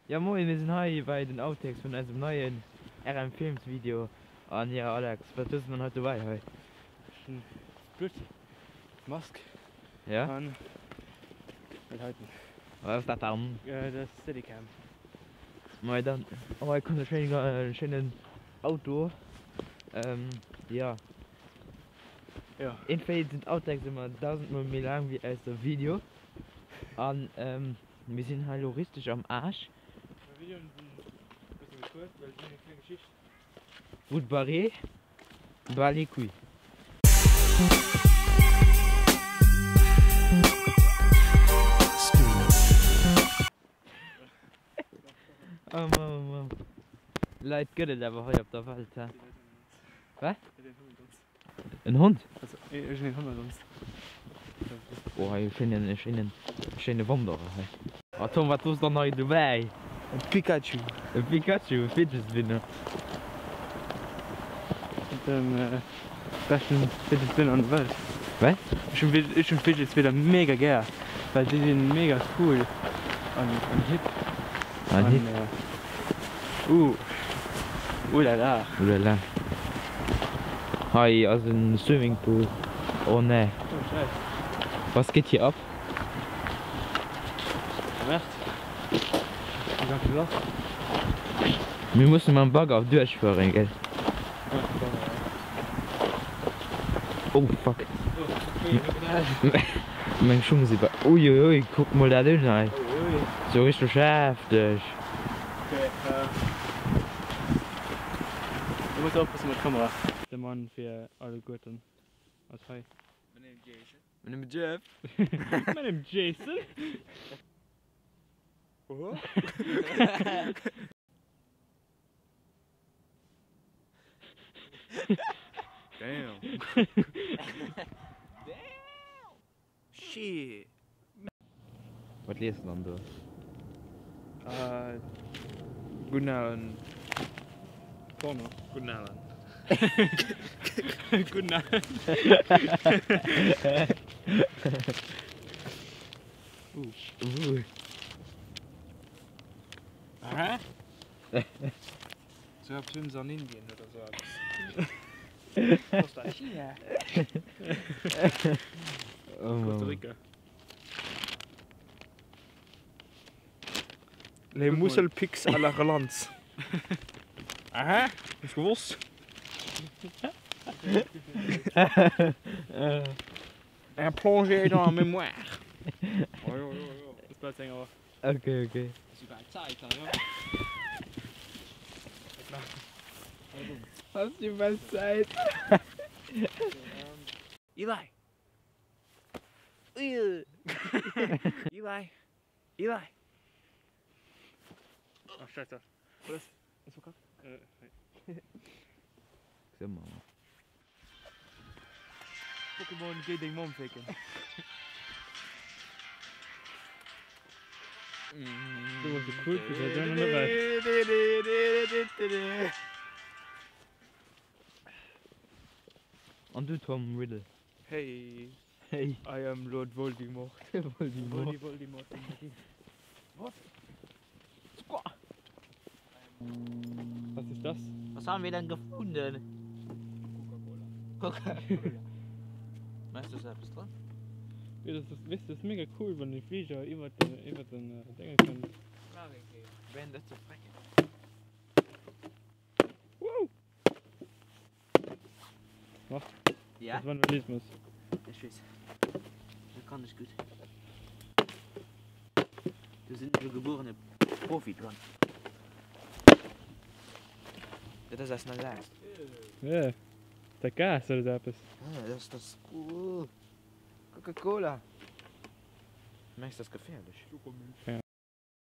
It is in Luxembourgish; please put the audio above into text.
Ja moien, mir sinn hei bei den Outtakes vun eisem neien RM Films Video an jo Alex, wat hues de dann haut dobäi hei? Ech hunn Blutt, Mask Ja? an dat heiten. Wat ass dat dann? Dat ass Steadicam. Mei dann, oh hei kommt e schéinen schéinen Auto, jo. Jo. Iergendwéi sinn d'Outtakes ëmmer dausendmol méi laang wéi eise Video an. Mir sinn hei lo richteg am Aasch. Meng Videoen sinn e bësse méi kuerz, well si hunn eng kleng Geschicht. Route barrée, bas les couilles. Oh Mann, oh Mann. Leit gëtt et awer hei op der Welt, he? Wat? En Hond? Also ech hunn een Hond als Oh hei e schéinen, e schéinen, e schéine Wanderer hei. Oh Tom, wat hues dann hei dobäi? E Pikachu. E Pikachu, e Fidget Spinner. Den beschten Fidget Spinner an der Welt. Wat? Ech hunn ech hunn Fidget Spinner mega gär, well si sinn mega cool an an hip. An hip. Uh, oulala. Oulala. Hei ass en Swimmingpool. Oh nee. Oh Scheiss. Was geht hier ab? Oh Merde. Ass ganz schön lass. Mir mussen mam Bagger duerchfueren, gell? Oh fuck. Meng Schung si bei. Uiuiui, kuck mol dat un hei. Sou richteg hefteg. Okay, du muss oppassen mat Kamera. De Mann fir alleguerten ass hei. My name is Jason. My name is Jeff. My name is Jason. Damn. Shit. Wat liest de dann do? Gudden Aalen. Porno. Gudden Aalen. Gudden Aalen. Uh. Aha. Sou eppes hunn se an Indien oder sou eppes. Costa China. Costa Rica. Les Musselpicks à la Relance. Aha, ech gewosst. Un plongée dans la mémoire. Oh jo, jo, jo. Dat bleift eng Auer. Ok, ok. Has du bal Zäit? Eli! Eli! Eli! Ach, Scheiße. Was? Ist verkackt? Äh, nee. Gesinn mer mol. Pokémon, géi deng Mamm fécken. Du bass déi coolste Versioun an der Welt. An du Tom Riddle? Hey, Hey. I am Lord Voldemort. Voldemort. Voldemort. Was? Was ist das? Was haben wir denn gefunden? Coca-Cola. Coca-Cola. Meinst du, ist da etwas dran? Ja, das ist, weißt du, das ist mega cool, wann de Flieger iwwer den, iwwer den äh, Dinger kënnt. Wenn das so frecken. Wow! Mach. Ja? Das Vandalismus. Ich weiß. Das kann ich gut. Du sind jo geborene Profi dran. Dat ass eis nei Laast. Ja. Dat Gas oder sou eppes? Ja, dat ass das. Coca-Cola. Mengs das gefährlech? Ja.